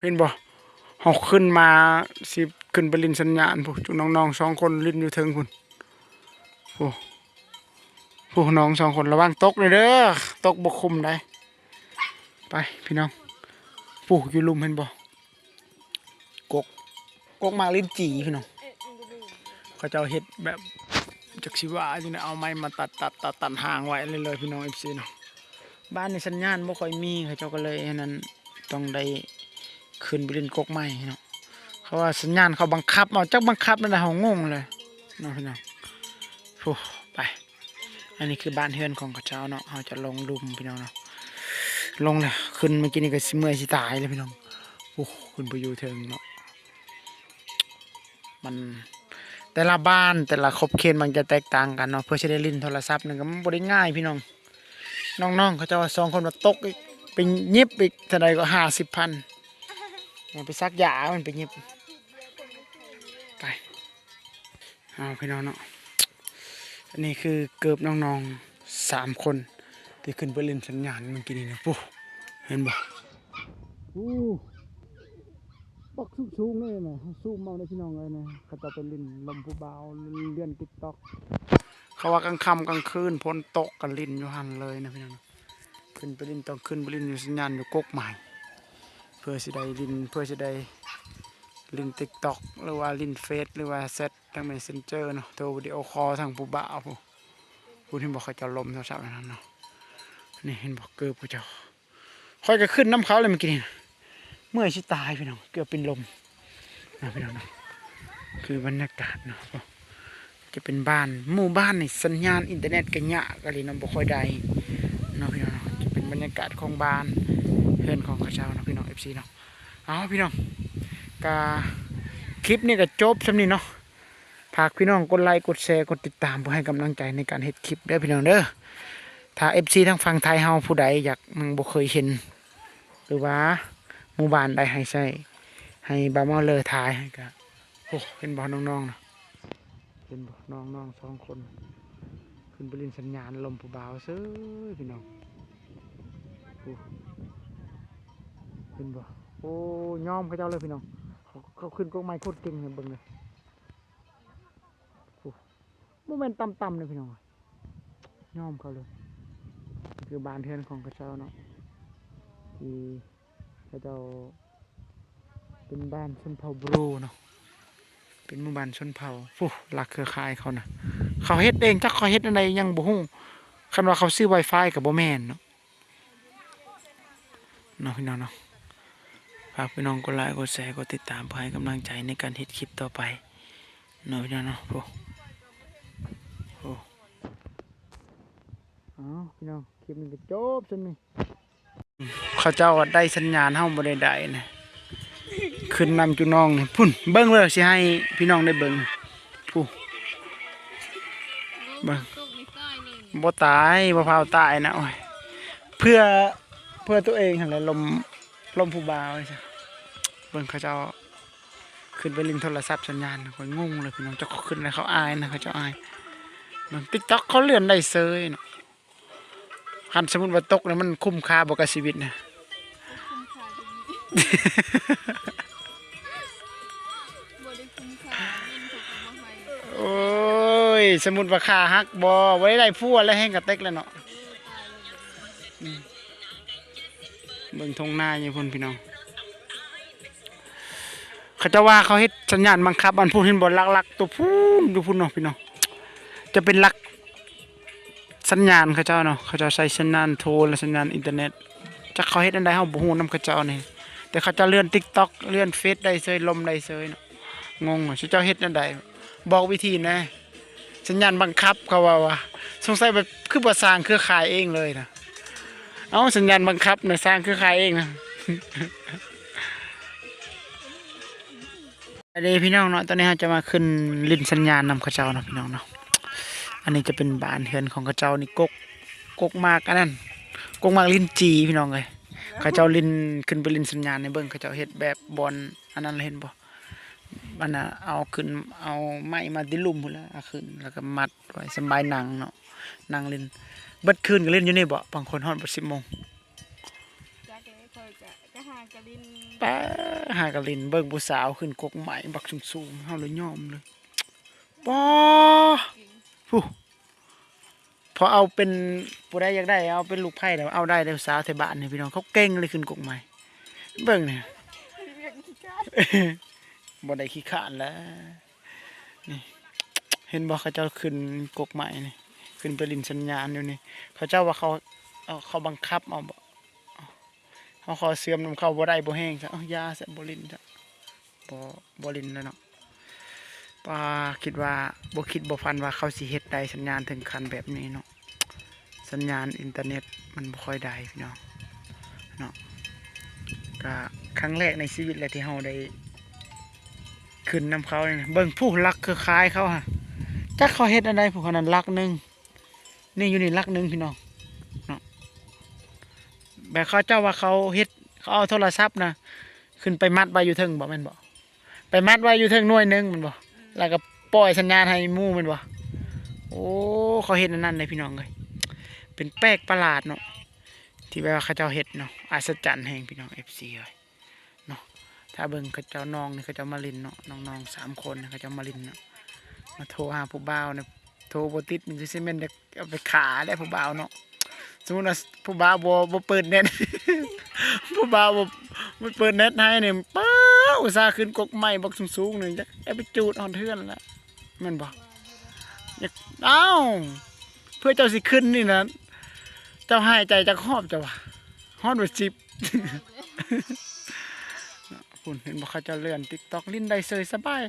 ເຫັນບໍ່? ເຮົາຂຶ້ນມາຊິຂຶ້ນໄປຫຼິ້ນສັນຍານພຸ້ນ ຈຸນ້ອງໆສອງຄົນຫຼິ້ນຢູ່ເທິງພຸ້ນ. ໂອ້ ຜູ້ນ້ອງສອງຄົນ ລະວັງຕົກເດີ ຕົກບໍ່ຄຸ້ມໃດ. ໄປພີ່ນ້ອງ ຜູ້ຢູ່ລຸ່ມເຫັນບໍ່? ກົກ ກົກໝາກລິນຈີ່ພີ່ນ້ອງ. ເຂົາເຈົ້າເຮັດແບບ ຈັກຊິວ່າຈັ່ງໃດ ເອົາໄມ້ມາຕັດໆໆຫາງໄວ້ເລີຍພີ່ນ້ອງ ເອັຟຊີ ເນາະ. ບ້ານນີ້ສັນຍານບໍ່ຄ່ອຍມີ ເຂົາເຈົ້າກໍເລີຍອັນນັ້ນ ຕ້ອງໄດ້ຂຶ້ນໄປຫຼິ້ນກົກໄມ້ເນາະ. ເຂົາວ່າສັນຍານເຂົາບັງຄັບເອົາ ຈັກບັງຄັບແນວໃດ ເຮົາງົງເລີຍເນາະພີ່ນ້ອງ. ໂອ້ ໄປ ອັນນີ້ຄືບ້ານເຮືອນຂອງເຂົາເຈົ້າເນາະ. ເຮົາຈະລົງລຸ່ມພີ່ນ້ອງເນາະ ລົງແລ້ວ ຂຶ້ນມາກີ້ນີ້ກໍຊິເມື່ອຍຊິຕາຍແລ້ວພີ່ນ້ອງ. ໂອ້ ຂຶ້ນໄປຢູ່ເທິງເນາະ. ມັນ ແຕ່ລະບ້ານ ແຕ່ລະຂອບເຂດມັນຈະແຕກຕ່າງກັນເນາະ. ເພື່ອຊິໄດ້ຫຼິ້ນໂທລະສັບນີ້ກໍມັນບໍ່ໄດ້ງ່າຍພີ່ນ້ອງ. ນ້ອງໆເຂົາເຈົ້າວ່າສອງຄົນວ່າຕົກອີກ ໄປຫຍິບອີກເທົ່າໃດກໍຫ້າສິບພັນ ໄປສັກຢາມັນໄປຫຍິບ. ໄປ ເອົາພີ່ນ້ອງເນາະ ອັນນີ້ຄືເກີບນ້ອງໆສາມຄົນ ທີ່ຂຶ້ນໄປຫຼິ້ນສັນຍານເມື່ອກີ້ນີ້ນະ. ໂອ້ ເຫັນບໍ່? ໂອ້ ບັກສູງໆເລີຍນະ ເຮົາຊູມເອົາເດີພີ່ນ້ອງເອີຍນະ. ເຂົາເຈົ້າໄປຫຼິ້ນລົມຜູ້ບ່າວ ລຽນຕິກຕັອກ. ເຂົາວ່າກາງຄ່ຳກາງຄືນຝົນຕົກກໍຫຼິ້ນຢູ່ຫັ້ນເລີຍນະພີ່ນ້ອງ. ຂຶ້ນໄປຫຼິ້ນ ຕ້ອງຂຶ້ນໄປຫຼິ້ນຢູ່ສັນຍານຢູ່ກົກໄມ້ ເພື່ອຊິໄດ້ຫຼິ້ນ ເພື່ອຊິໄດ້ຫຼິ້ນຕິກຕັອກ ຫຼືວ່າຫຼິ້ນເຟສ ຫຼືວ່າແຊັດທາງແມັດເຊັນເຈີເນາະ ໂທວິດີໂອຄໍທາງຜູ້ບ່າວ. ຜູ້ ຜູ້ທີ່ບໍ່ເຂົາເຈົ້າລົມໂທລະສັບນັ້ນເນາະ. ນີ້ເຫັນບໍ່ ເກີບເຂົາເຈົ້າ ຂ້ອຍກໍຂຶ້ນນຳເຂົາເລີຍເມື່ອກີ້ນີ້ນະ. ເມື່ອຍຊິຕາຍພີ່ນ້ອງ ເກືອບເປັນລົມນະພີ່ນ້ອງເນາະ. ຄືບັນຍາກາດເນາະ ຈະເປັນບ້ານ ໝູ່ບ້ານນີ້ສັນຍານອິນເຕີເນັດກໍຍາກອີ່ຫຼີເນາະ ບໍ່ຄ່ອຍໄດ້ເນາະພີ່ນ້ອງເນາະ. ຈະເປັນບັນຍາກາດຂອງບ້ານເຮືອນຂອງເຂົາເຈົ້າເນາະ ພີ່ນ້ອງ ເອັຟຊີ ເນາະ. ເອົາພີ່ນ້ອງ ກະຄລິບນີ້ກໍຈົບສ່ຳນີ້ເນາະ. ຝາກພີ່ນ້ອງກົດໄລ ກົດແຊ ກົດຕິດຕາມ ເພື່ອໃຫ້ກຳລັງໃຈໃນການເຮັດຄລິບເດີພີ່ນ້ອງເດີ. ຖ້າເອັຟຊີທາງຝັ່ງໄທເຮົາຜູ້ໃດຢາກ ຍັງບໍ່ເຄີຍເຫັນ ຫຼືວ່າໝູ່ບ້ານໃດໃຫ້ໃຊ້ ໃຫ້ບ່າວເມົາເລີຖ່າຍໃຫ້ກະ ໂອ້ ເຫັນບໍ່ນ້ອງໆນະ ເຫັນບໍ່ ນ້ອງໆສອງຄົນ ຂຶ້ນໄປຫຼິ້ນສັນຍານລົມຜູ້ບ່າວເສີຍພີ່ນ້ອງ. ໂອ້ ເຫັນບໍ່? ໂອ້ ຍອມເຂົາເຈົ້າເລີຍພີ່ນ້ອງ. ເຂົາ ເຂົາຂຶ້ນກົກໄມ້ໂຄດເກັ່ງເລີຍ ເບິ່ງເດີ. ໂອ້ ບໍ່ແມ່ນຕ່ຳໆເດີພີ່ນ້ອງ ຍອມເຂົາເລີຍ. ຄືບ້ານເຮືອນຂອງເຂົາເຈົ້າເນາະ ທີ່ເຂົາເຈົ້າເປັນບ້ານຊົນເຜົ່າບຣູເນາະ ເປັນໝູ່ບ້ານຊົນເຜົ່າ. ໂອ້ ຫຼັກເຄືອຂ່າຍເຂົານະ ເຂົາເຮັດເອງ ຈັກເຂົາເຮັດແນວໃດຍັງບໍ່ຮູ້. ຄັນວ່າເຂົາຊື້ໄວຟາຍກໍບໍ່ແມ່ນເນາະ. ເນາະພີ່ນ້ອງເນາະ ຝາກພີ່ນ້ອງກົດໄລ ກົດແຊ ກົດຕິດຕາມ ເພື່ອໃຫ້ກຳລັງໃຈໃນການເຮັດຄລິບຕໍ່ໄປເນາະພີ່ນ້ອງເນາະ. ໂອ້ ໂອ້ ເອົາພີ່ນ້ອງ ຄລິບນີ້ກໍຈົບສ່ຳນີ້. ເຂົາເຈົ້າວ່າໄດ້ສັນຍານ ເຮົາບໍ່ໄດ້ໄດ້ນະ. ຂຶ້ນນຳຈຸນ້ອງນີ້ ພຸ້ນ ເບິ່ງເດີ ຊິໃຫ້ພີ່ນ້ອງໄດ້ເບິ່ງ. ພຸ້ນ ເບິ່ງ ບໍ່ຕາຍ ບໍ່ພາວຕາຍນະ. ໂອ້ຍ ເພື່ອ ເພື່ອຕົວເອງຫັ້ນແຫຼະ ລົມ ລົມຜູ້ບ່າວ. ເບິ່ງເຂົາເຈົ້າຂຶ້ນໄປຫຼິ້ນໂທລະສັບສັນຍານ ຂ້ອຍງົງເລີຍພີ່ນ້ອງ. ເຈົ້າເຂົາຂຶ້ນແລ້ວເຂົາອາຍນະ ເຂົາເຈົ້າອາຍ. ເບິ່ງຕິກຕັອກເຂົາເລື່ອນໄດ້ເສີຍເນາະ. ຄັນສົມມຸດວ່າຕົກນີ້ ມັນຄຸ້ມຄ່າບໍ່ກັບຊີວິດນະ? ບໍ່ຄຸ້ມຄ່າຊີວິດ ບໍ່ໄດ້ຄຸ້ມຄ່າ ເງິນເຂົາກໍບໍ່ໃຫ້. ໂອ້ຍ ສົມມຸດວ່າຂາຫັກບໍ່ ບໍ່ໄດ້ໄດ້ຜົວແລ້ວ ແຮງກະເຕັກແລ້ວເນາະ. ເອີ ຕາຍແລ້ວ. ອືມ ເບິ່ງທົ່ງນາຢູ່ພຸ້ນພີ່ນ້ອງ. ເຂົາເຈົ້າວ່າເຂົາເຮັດສັນຍານບັງຄັບ ອັນພຸ້ນເຫັນບໍ່ ຫຼັກໆຕົວພຸ້ນ ຢູ່ພຸ້ນເນາະພີ່ນ້ອງ. ຈະເປັນຫຼັກສັນຍານເຂົາເຈົ້າເນາະ ເຂົາເຈົ້າໃຊ້ສັນຍານໂທ ແລະ ສັນຍານອິນເຕີເນັດ. ຈັກເຂົາເຮັດແນວໃດ ເຮົາບໍ່ຮູ້ນຳເຂົາເຈົ້ານີ້ ແຕ່ເຂົາເຈົ້າເລື່ອນຕິກຕັອກ ເລື່ອນເຟສໄດ້ເສີຍ ລົມໄດ້ເສີຍເນາະ. ງົງວ່າເຂົາເຈົ້າເຮັດແນວໃດ ບອກວິທີແດ່. ສັນຍານບັງຄັບ ເຂົາວ່າວ່າ ສົງໄສແບບຄືບໍ່ສ້າງເຄືອຂ່າຍເອງເລີຍນະ. ເອົ້າ ສັນຍານບັງຄັບນະ ສ້າງເຄືອຂ່າຍເອງນະ. ໄປເດ້ພີ່ນ້ອງເນາະ ຕອນນີ້ເຮົາຈະມາຂຶ້ນຫຼິ້ນສັນຍານນຳເຂົາເຈົ້າເນາະພີ່ນ້ອງເນາະ. ອັນນີ້ຈະເປັນບ້ານເຮືອນຂອງເຂົາເຈົ້ານີ້ ກົກ ກົກໝາກອັນນັ້ນ ກົກໝາກລິນຈີ່ພີ່ນ້ອງເອີຍ. ເຂົາເຈົ້າຫຼິ້ນ ຂຶ້ນໄປຫຼິ້ນສັນຍານໃຫ້ເບິ່ງ ເຂົາເຈົ້າເຮັດແບບບ່ອນອັນນັ້ນ ເຫັນບໍ່? ອັນນ່າ ເອົາຂຶ້ນ ເອົາໄມ້ມາແຕ່ລຸ່ມພຸ້ນລະ ເອົາຂຶ້ນ ແລ້ວກໍມັດໄວ້ ສຳບາຍນັ່ງເນາະ ນັ່ງຫຼິ້ນ. ເບິດຄືນກໍຫຼິ້ນຢູ່ນີ້ບໍ? ບາງຄົນຮອດເບິດສິບໂມງ. ຈັກແລ້ວ ຂ້ອຍກະ ກະຫາ ປາ ຫາກະຫຼິ້ນ ເບິ່ງຜູ້ສາວຂຶ້ນກົກໄມ້ບັກສູງໆ ເຮົາລະຍອມເລີຍ. ປາ ຜູ້ ພໍເອົາເປັນ ຜູ້ໃດຢາກໄດ້ ເອົາເປັນລູກໃພ້ ເອົາໄດ້ເດີ ສາວແຖວບ້ານນີ້ ພີ່ນ້ອງ ເຂົາເກັ່ງເລີຍ ຂຶ້ນກົກໄມ້ ເບິ່ງນີ້ ບໍ່ໄດ້ຂີ້ຄ້ານແຫຼະ. ນີ້ ເຫັນບໍ່ ເຂົາເຈົ້າຂຶ້ນກົກໄມ້ນີ້ ຂຶ້ນໄປຫຼິ້ນສັນຍານຢູ່ນີ້ ເຂົາເຈົ້າວ່າເຂົາ ເຂົາບັງຄັບເອົາບໍ ເຮົາຂໍເຊື່ອມນຳເຂົາບໍ່ໄດ້ ບໍ່ແຮງຊະ ເອົາ ຢ່າຊະ ບໍ່ຫຼິ້ນຊະ ບໍ່ ບໍ່ຫຼິ້ນແລ້ວເນາະ. ປາ ຄິດວ່າ ບໍ່ຄິດບໍ່ຝັນວ່າເຂົາຊິເຮັດໄດ້ສັນຍານເຖິງຂັ້ນແບບນີ້ເນາະ. ສັນຍານອິນເຕີເນັດມັນບໍ່ຄ່ອຍໄດ້ພີ່ນ້ອງເນາະ. ກະຄັ້ງແລກໃນຊີວິດແຫຼະທີ່ເຮົາໄດ້ຂຶ້ນນຳເຂົານີ້. ເບິ່ງຜູ້ຫຼັກເຄືອຂ່າຍເຂົາຫັ້ນ ຈັກເຂົາເຮັດອັນໃດ ຜູ້ເຂົານັ້ນຫຼັກໜຶ່ງ ນີ້ຢູ່ນີ້ຫຼັກໜຶ່ງພີ່ນ້ອງເນາະ. ແບບເຂົາເຈົ້າວ່າເຂົາເຮັດ ເຂົາເອົາໂທລະສັບນະ ຂຶ້ນໄປມັດໄວ້ຢູ່ເທິງບໍ ແມ່ນບໍ? ໄປມັດໄວ້ຢູ່ເທິງໜ່ວຍໜຶ່ງແມ່ນບໍ່? ແລ້ວກໍປ່ອຍສັນຍານໃຫ້ໝູ່ແມ່ນບໍ່? ໂອ້ ເຂົາເຮັດອັນນັ້ນເດ້ພີ່ນ້ອງເອີຍ ເປັນແປກປະຫຼາດເນາະ ທີ່ແບບວ່າເຂົາເຈົ້າເຮັດເນາະ ອັດສະຈັນແຮງພີ່ນ້ອງ ເອັຟຊີ ເອີຍເນາະ. ຖ້າເບິ່ງເຂົາເຈົ້າ ນ້ອງນີ້ເຂົາເຈົ້າມາຫຼິ້ນເນາະ ນ້ອງໆສາມຄົນເຂົາເຈົ້າມາຫຼິ້ນເນາະ ມາໂທຫາຜູ້ບ່າວນະ ໂທບໍ່ຕິດນີ້ຊິແມ່ນຢາກ ເອົາໄປຂ້າແຫຼະຜູ້ບ່າວເນາະ. ສົມມຸດວ່າຜູ້ບ່າວບໍ່ ບໍ່ເປີດເນັດ ຜູ້ບ່າວບໍ່ ບໍ່ເປີດເນັດໃຫ້ນີ້ ປ້າ ອຸດສ່າຂຶ້ນກົກໄມ້ບັກສູງໆນີ້ ຢາກເອົາໄປຈູດຮອດເຮືອນແຫຼະ ແມ່ນບໍ່? ຢາກ ອ້າວ ເພື່ອເຈົ້າຊິຂຶ້ນນີ້ນະ ເຈົ້າຫາຍໃຈຈັກຮອບເຈົ້າວ່າ ຮອດບໍ່ສິບ ພຸ້ນ ເຫັນບໍ່ ເຂົາເຈົ້າເລື່ອນຕິກຕັອກ ຫຼິ້ນໄດ້ເສີຍສະບາຍ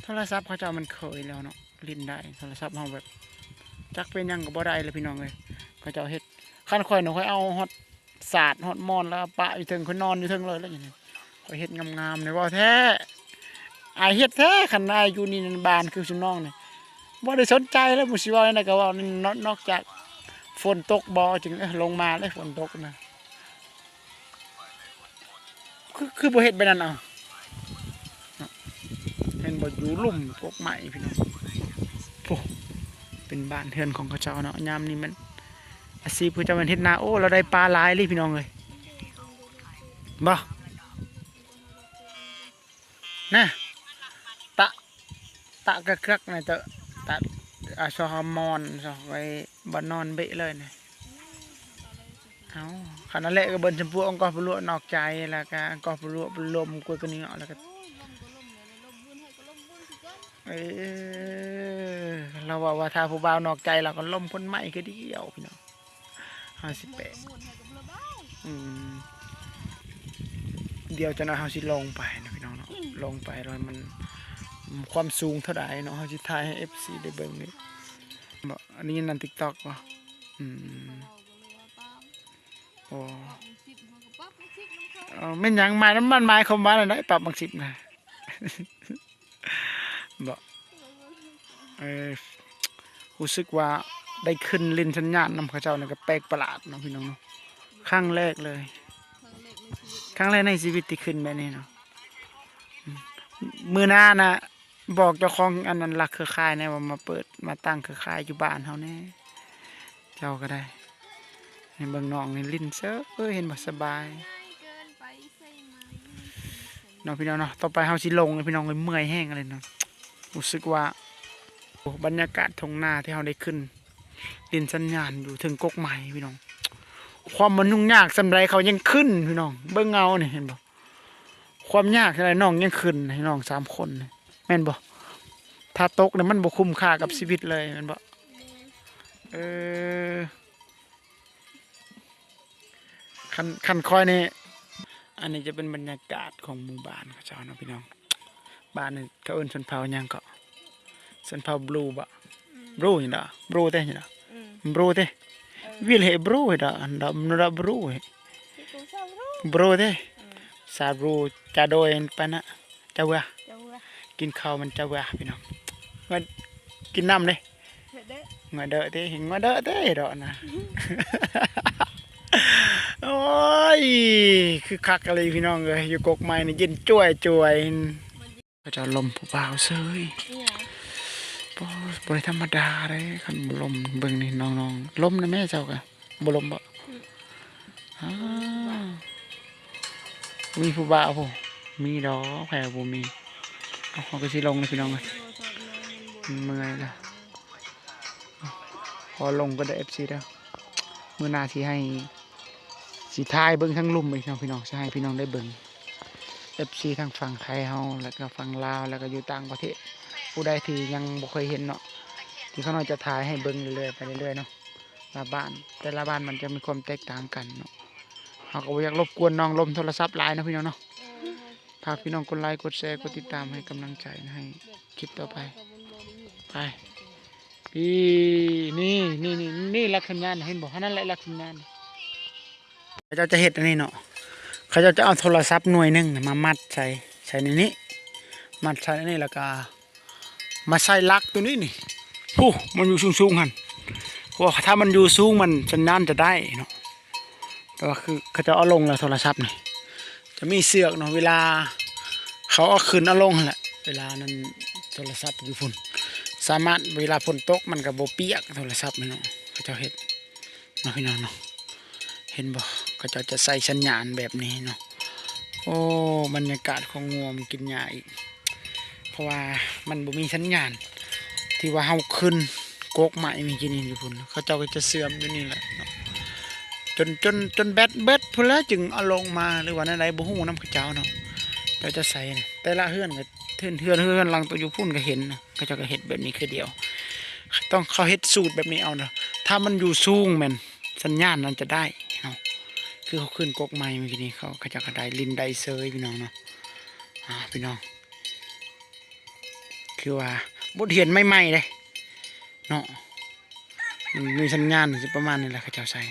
ໂທລະສັບເຂົາເຈົ້າມັນເຄີຍແລ້ວເນາະ. ຫຼິ້ນໄດ້ ໂທລະສັບເຮົາແບບ ຈັກເປັນຫຍັງກໍບໍ່ໄດ້ແລ້ວພີ່ນ້ອງເອີຍ ເຂົາເຈົ້າເຮັດ. ຄັນຂ້ອຍນະ ຂ້ອຍເອົາຮອດສາດ ຮອດໝອນ ແລ້ວປະຢູ່ເທິງ ຂ້ອຍນອນຢູ່ເທິງເລີຍແລ້ວ ຂ້ອຍເຮັດງາມໆນີ້ ເວົ້າແທ້ ອາຍເຮັດແທ້. ຄັນອາຍຢູ່ນີ້ບ້ານຄືຊຸມນ້ອງນີ້ ບໍ່ໄດ້ສົນໃຈແລ້ວ ບໍ່ຊິເວົ້າແນວໃດກໍເວົ້າ ນອກ ນອກຈາກຝົນຕົກບໍ່ ຈຶ່ງ ເອີ ລົງມາເລີຍ ຝົນຕົກນະ. ຄື ຄືບໍ່ເຮັດແບບນັ້ນເອົາ ເຫັນບໍ່ ຢູ່ລຸ່ມກົກໄມ້ພີ່ນ້ອງ. ໂອ້ ເປັນບ້ານເຮືອນຂອງເຂົາເຈົ້າເນາະ. ຍາມນີ້ແມ່ນອາຊີບເຂົາເຈົ້າແມ່ນເຮັດນາ. ໂອ້ ລາວໄດ້ປາຫຼາຍເລີຍພີ່ນ້ອງເອີຍ ບໍ່ ນະ ຕະ ຕະກະກະກະນະ ຕະ ຕະ ອາ ຊອກໝອນ ຊອກໄວ້ ບໍ່ນອນເບະເລີຍນະ. ເອົ້າ ຄັນນັ້ນແຫຼະ ກໍເບິ່ນຊຳພວກອັງກອບປະຫຼວກນອກໃຈ ແລ້ວກໍອັງກອບປະຫຼວກລົມກວຍກະເນຍ ແລ້ວກໍ ເອີ ລາວເວົ້າວ່າຖ້າຜູ້ບ່າວນອກໃຈ ລາວກໍລົມຄົນໃໝ່ຄືດຽວພີ່ນ້ອງ. ເຮົາຊິແປ ອືມ ດຽວຈັກໜ່ອຍເຮົາຊິລົງໄປນະພີ່ນ້ອງເນາະ ລົງໄປແລ້ວມັນ ຄວາມສູງເທົ່າໃດເນາະ ເຮົາຊິຖ່າຍໃຫ້ເອັຟຊີໄດ້ເບິ່ງນີ້. ບໍ່ ອັນນີ້ນັ້ນຕິກຕັອກບໍ່? ອືມ ໂອ້ ເອີ ແມ່ນຫຍັງ ໝາຍ ມັນໝາຍຄວາມວ່າແນວໃດ ປັບບັກສິບນະ? ບໍ່ ເອີ ຮູ້ສຶກວ່າໄດ້ຂຶ້ນຫຼິ້ນສັນຍານນຳເຂົາເຈົ້ານີ້ກໍແປກປະຫຼາດເນາະພີ່ນ້ອງເນາະ. ຄັ້ງແລກເລີຍ ຄັ້ງແລກໃນຊີວິດທີ່ຂຶ້ນແບບນີ້ເນາະ. ອືມ ມື້ໜ້ານະ ບອກເຈົ້າຂອງອັນນັ້ນ ຫຼັກເຄືອຂ່າຍແດ່ວ່າມາເປີດ ມາຕັ້ງເຄືອຂ່າຍຢູ່ບ້ານເຮົາແດ່. ເຈົ້າກໍໄດ້ ໃຫ້ເບິ່ງນ້ອງນີ້ຫຼິ້ນເຊີຍ ເອີ ເຫັນບໍ່ ສະບາຍເນາະພີ່ນ້ອງເນາະ. ຕໍ່ໄປເຮົາຊິລົງ ພີ່ນ້ອງເອີຍ ເມື່ອຍແຮງເລີຍເນາະ. ຮູ້ສຶກວ່າ ໂອ້ ບັນຍາກາດທົ່ງນາທີ່ເຮົາໄດ້ຂຶ້ນຫຼິ້ນສັນຍານຢູ່ເທິງກົກໄມ້ພີ່ນ້ອງ ຄວາມມັນຫຍຸ້ງຍາກສ່ຳໃດເຂົາຍັງຂຶ້ນພີ່ນ້ອງ. ເບິ່ງເອົານີ້ ເຫັນບໍ່ ຄວາມຍາກເທົ່າໃດ ນ້ອງຍັງຂຶ້ນໃຫ້ນ້ອງສາມຄົນ ແມ່ນບໍ່? ຖ້າຕົກນີ້ມັນບໍ່ຄຸ້ມຄ່າກັບຊີວິດເລີຍ ແມ່ນບໍ່? ເອີ ຄັນ ຄັນຂ້ອຍນີ້ ອັນນີ້ຈະເປັນບັນຍາກາດຂອງໝູ່ບ້ານເຂົາເຈົ້າເນາະພີ່ນ້ອງ. ບ້ານນີ້ເຂົາເອີ້ນຊົນເຜົ່າຫຍັງເກາະ? ຊົນເຜົ່າບລູບໍ? ອືມ ບລູນີ້ເນາະ ບລູເຕນີ້ເນາະ ອືມ ບລູເຕ ເອີ ວິລເຮບລູເດ ອັນດາ ບລູເຮ ບລູເຕ ອືມ ຊາບລູ ຈາໂດຍປານະ ຈາເວ ຈາເວ ກິນເຂົ້າມັນຈາເວພີ່ນ້ອງ. ກິນນ້ຳເດ້ ງວດເດີເຕ ງວດເດີເຕດອກນະ. ໂອ້ຍ ຄືຄັກອີ່ຫຼີພີ່ນ້ອງເອີຍ ຢູ່ກົກໄມ້ນີ້ເຢັນຈ້ວຍໆ. ເຂົາເຈົ້າລົມຜູ້ບ່າວເສີຍ ອີຫຍັງ? ບໍ່ ບໍ່ໄດ້ທຳມະດາເດ້ ຄັນບໍ່ລົມ. ເບິ່ງນີ້ນ້ອງໆ ລົມນະແມ່ເຈົ້າກະ ບໍ່ລົມບໍ? ອືມ ອ້າວ ມີຜູ້ບ່າວພຸ້ນ ມີດອກ ໃຜວ່າບໍ່ມີ. ເອົາ ເຮົາກໍຊິລົງແລ້ວພີ່ນ້ອງເອີຍ ເມື່ອຍແລ້ວ. ຂໍລົງກ່ອນເດີ ເອັຟຊີ ເດີ ມື້ໜ້າຊິໃຫ້ ຊິຖ່າຍເບິ່ງທາງລຸ່ມອີກເນາະພີ່ນ້ອງ ຊິໃຫ້ພີ່ນ້ອງໄດ້ເບິ່ງ ເອັຟຊີ ທັງຝັ່ງໄທເຮົາ ແລ້ວກໍຝັ່ງລາວ ແລ້ວກໍຢູ່ຕ່າງປະເທດ ຜູ້ໃດທີ່ຍັງບໍ່ເຄີຍເຫັນເນາະ ທີ່ຂ້ານ້ອຍຈະຖ່າຍໃຫ້ເບິ່ງເລື້ອຍໆ ໄປເລື້ອຍໆເນາະ. ລະບ້ານ ແຕ່ລະບ້ານມັນຈະມີຄວາມແຕກຕ່າງກັນເນາະ. ເຮົາກໍບໍ່ຢາກລົບກວນນ້ອງລົມໂທລະສັບຫຼາຍເນາະພີ່ນ້ອງເນາະ. ເອີ ຝາກພີ່ນ້ອງກົດໄລ ກົດແຊ ກົດຕິດຕາມໃຫ້ກຳລັງໃຈໃຫ້ຄລິບຕໍ່ໄປ. ໄປ ນີ້ ນີ້ ນີ້ ນີ້ລັກສັນຍານ ເຫັນບໍ່? ຫັ້ນນັ້ນແຫຼະລັກສັນຍານ. ເຂົາເຈົ້າຈະເຮັດອັນນີ້ເນາະ ເຂົາເຈົ້າຈະເອົາໂທລະສັບໜ່ວຍໜຶ່ງນະມາມັດໃສ່ ໃສ່ໃນນີ້ ມັດໃສ່ໃນນີ້ ແລ້ວກະມາໃສ່ຫຼັກໂຕນີ້ນີ້ ພຸ້ນ ມັນຢູ່ສູງໆຫັ້ນ ເພາະວ່າຖ້າມັນຢູ່ສູງມັນສັນຍານຈະໄດ້ເນາະ. ແຕ່ວ່າຄືເຂົາເຈົ້າເອົາລົງແລ້ວໂທລະສັບນີ້ ຈະມີເຊືອກເນາະ ເວລາເຂົາເອົາຂຶ້ນເອົາລົງຫັ້ນແຫຼະ ເວລານັ້ນໂທລະສັບຢູ່ພຸ້ນ ສາມາດ ເວລາຝົນຕົກມັນກໍບໍ່ປຽກໂທລະສັບນີ້ເນາະ ເຂົາເຈົ້າເຮັດ ເນາະພີ່ນ້ອງເນາະ. ເຫັນບໍ່ ເຂົາເຈົ້າຈະໃສ່ສັນຍານແບບນີ້ເນາະ. ໂອ້ ບັນຍາກາດຂອງງົວມັນກິນຫຍ້າອີກ ເພາະວ່າມັນບໍ່ມີສັນຍານ ທີ່ວ່າເຮົາຂຶ້ນກົກໄມ້ມື້ກີ້ນີ້ຢູ່ພຸ້ນ ເຂົາເຈົ້າກໍຈະເຊື່ອມຢູ່ນີ້ແຫຼະເນາະ ຈົນ ຈົນ ຈົນແບັດເບິດພຸ້ນແຫຼະຈຶ່ງເອົາລົງມາ ຫຼືວ່າແນວໃດບໍ່ຮູ້ນຳເຂົາເຈົ້າເນາະ. ເຈົ້າຈະໃສ່ນະ ແຕ່ລະເຮືອນກໍ ເຮືອນ ເຮືອນ ເຮືອນຫຼັງໂຕຢູ່ພຸ້ນກໍເຫັນນະ ເຂົາເຈົ້າກໍເຮັດແບບນີ້ຄືດຽວ ຕ້ອງເຂົາເຮັດສູດແບບນີ້ເອົານະ. ຖ້າມັນຢູ່ສູງແມ່ນສັນຍານນັ້ນຈະໄດ້ເນາະ ຄືເຂົາຂຶ້ນກົກໄມ້ມື້ກີ້ນີ້ ເຂົາ ເຂົາເຈົ້າກໍໄດ້ຫຼິ້ນໄດ້ເຊີຍພີ່ນ້ອງເນາະ. ອ່າ ພີ່ນ້ອງ ຄືວ່າບົດຮຽນໃໝ່ໆເດ້ເນາະ ມັນມີສັນຍານຊິປະມານນີ້ແຫຼະ ເຂົາເຈົ້າໃສ່